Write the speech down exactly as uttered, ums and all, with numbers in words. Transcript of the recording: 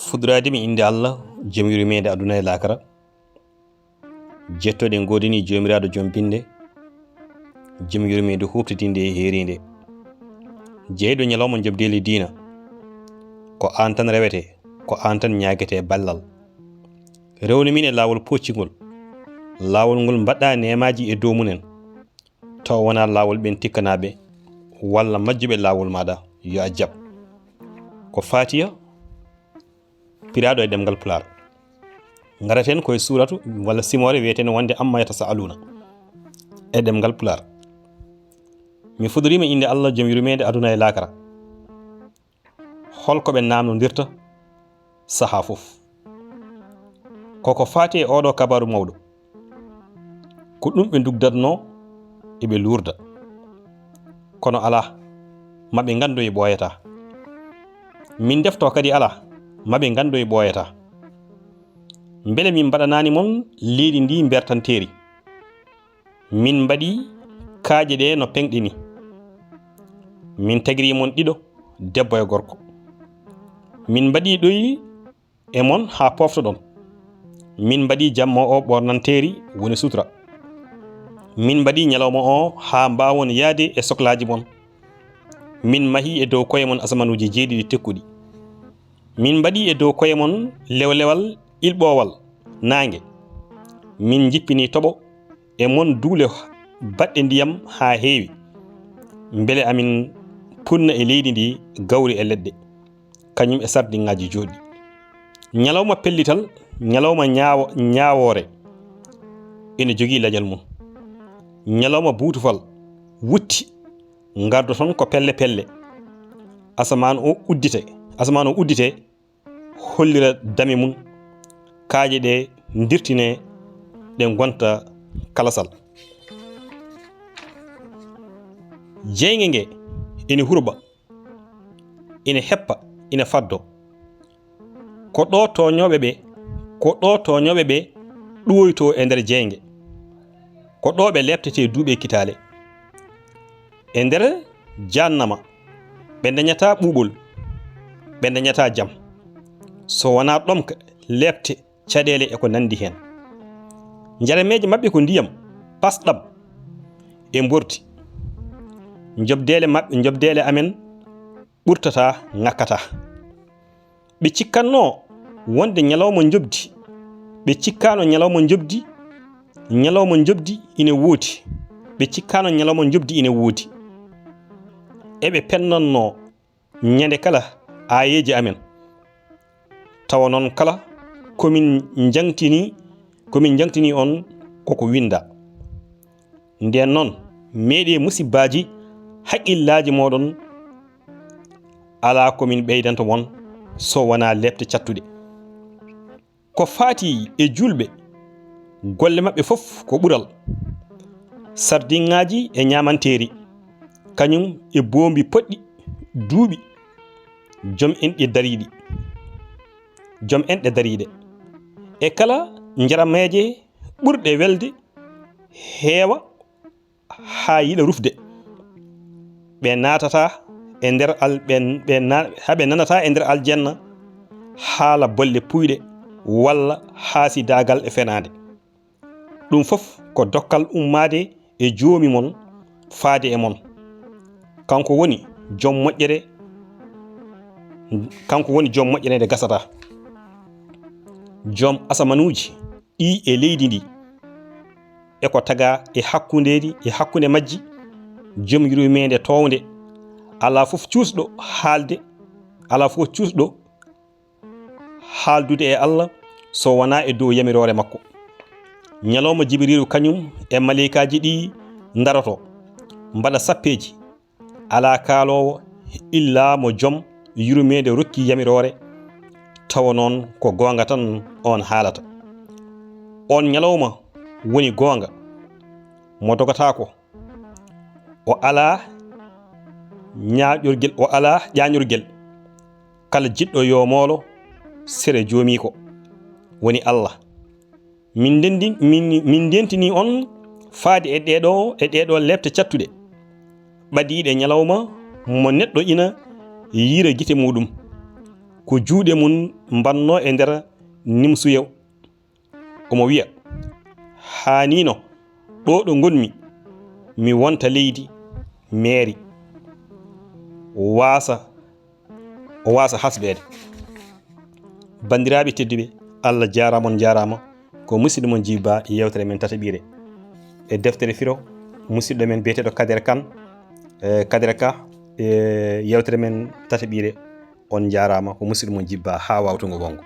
Fuɗɗoraade mi innde Allah, jom yurmeende aduna e laakara. Jettooɗe ngoodanii Joomiraaɗo jom binnde, jom yurmeende huuɓtitiinde e heeriinde. Jeyɗo ñalawma njoɓdeeli diina, ko aan tan rewetee, ko aan tan ñaagetee ballal. Rewnu min e laawol pooccingol, laawol ngol mbaɗɗaa neemaaji e dow mumen, tawa wonaa laawol ɓeen tikkanaaɓe walla majjuɓe laawol maaɗa, yo a jaɓ. Ko Faatiya piraaɗo e ɗemngal Pulaar. Ngaraten koye suuratu walla simoore wiyeteende wonde Amma Yatasaaluuna e ɗemngal Pulaar. Mi fuɗɗoriima innde Allah, jom yurmeende aduna e laakara. Hol ko ɓe naamnondirta sahaa fof? Ko ko faati e ooɗoo kabaaru mawɗo. Ko ɗum ɓe ndugdatnoo, eɓe luurda. Kono alaa, ma ɓe nganndoy ɓooyataa. Min ndeftoo kadi alaa, ma ɓe nganndoy ɓooyataa. Mbele min mbaɗanaani mon leydi ndi mbertanteeri? Min mbaɗi kaaƴe ɗe no peŋɗe ni. Min tagiri mon ɗiɗo, debbo e gorko. Min mbaɗi ɗoyi e mon haa pooftoɗon. Min mbaɗi jamma o ɓoornanteeri, woni sutura. Min mbaɗi ñalawma o haa mbaawon yahde e soklaaji mon. Min mahi e dow koye mon asamanuuji jeeɗiɗi tekkuɗi. Min mbaɗi e dow koye mon lewlewal ilɓoowal naange. Min njippini toɓo e mon duule baɗɗe ndiyam haa heewi, mbele amin punna e leydi ndi gawri e leɗɗe, kañum e sardiŋaaji jooɗɗi. Ñalawma pellital, ñalawma ñaawo-, ñaawoore, ene jogii leñol mum. Ñalawma buutufal wutti, ngardoton ko pelle pelle. Asamaan o uddite, asamaan o uddite, hollira dame mum, kaaƴe ɗe ndirtine, ɗe ngonta kalasal. Jeynge nge ene hurɓa, ene heppa, ene faddo. Ko ɗo tooñooɓe ɓe, ko ɗo tooñooɓe ɓe ɗuwoytoo e nder jeynge. Ko ɗo ɓe leeptetee duuɓi e kitaale. E nder jahannama, ɓe dañataa ɓuuɓol, ɓe dañataa jam, so wonaa ɗomka, leepte, caɗeele e ko nanndi heen. Njarameeje maɓɓe ko ndiyam pasɗam e mbordi. Njoɓdeele maɓɓe, njoɓdeele amen ɓurtataa, ŋakkataa. Ɓe cikkatnoo wonde ñalawma njoɓdi, ɓe cikkaano ñalawma njoɓdi, ñalawma njoɓdi ine woodi. Ɓe cikkaano ñalawma njoɓdi ine woodi. Eɓe pennannoo ñande kala aayeeje amen. Tawa noon kala ko min njaŋtini, ko min njaŋtini on koko winnda. Ndeen noon, meeɗee musibbaaji haqqillaaji mooɗon, alaa ko min ɓeydanta mon so wonaa leepte cattuɗe. Ko faati e juulɓe, golle maɓɓe fof ko ɓural, sardiŋaaji e ñaamanteeri, kañum e boombi poɗɗi duuɓi, jom enɗe dariiɗi, jom enɗe dariiɗe, e kala njarameeje ɓurɗe welde heewa haa yiɗa rufde. Ɓe naatata e nder al-, ɓe, ɓe na-, haa ɓe nanata e nder aljanna haala bolle puuyɗe walla haasidaagal e fenaande. Ɗum fof ko dokkal ummaade e Joomi mon faade e mon. Kanko woni Joom moƴƴere, kanko woni Joom moƴƴere nde gasataa. Joom asamanuuji ɗi e leydi ndi, e ko tagaa e hakkundeeji, e hakkunde majji, Joom yurmeende toownde. Alaa fof cuusɗo haalde, alaa fof cuusɗo haaldude e Allah so wonaa e dow yamiroore makko. Ñalawma Jibiriilu kañum e maleykaaji ɗi ndaroto, mbaɗa sappeeji. Alaa kaaloowo illa mo Joom yurmeende rokki yamiroore, tawa noon ko goonga tan oon haalata. Oon ñalawma woni goonga, mo dogataako, o alaa ñaaƴorgel, o alaa ƴaañorgel. Kala jiɗɗo yo moolo sere Joomiiko, woni Allah. Min ndenndi-, min, min ndentini on faade e ɗeeɗoo, e ɗeeɗoo leepte cattuɗe, ɓadiiɗe ñalawma mo neɗɗo ina yiira gite muuɗum. ko juuɗe mum mbanno e nder nimsuya. Omo wiya, haanino ɗo ɗo ngonmi mi wonta leydi meeri, wasa o wasa hasɓeede. Banndiraaɓe tedduɓe, Allah jaaraama, on njaaraama. Ko musidɗo mon Jiba e yewtere men tataɓiire e deftere firo, musidɗo men biyeteeɗo Kader Kan, e Kader Ka, e yewtere men tataɓiire. On njaaraama, ko musidɗo mon Jiba haa wawtungo wongo.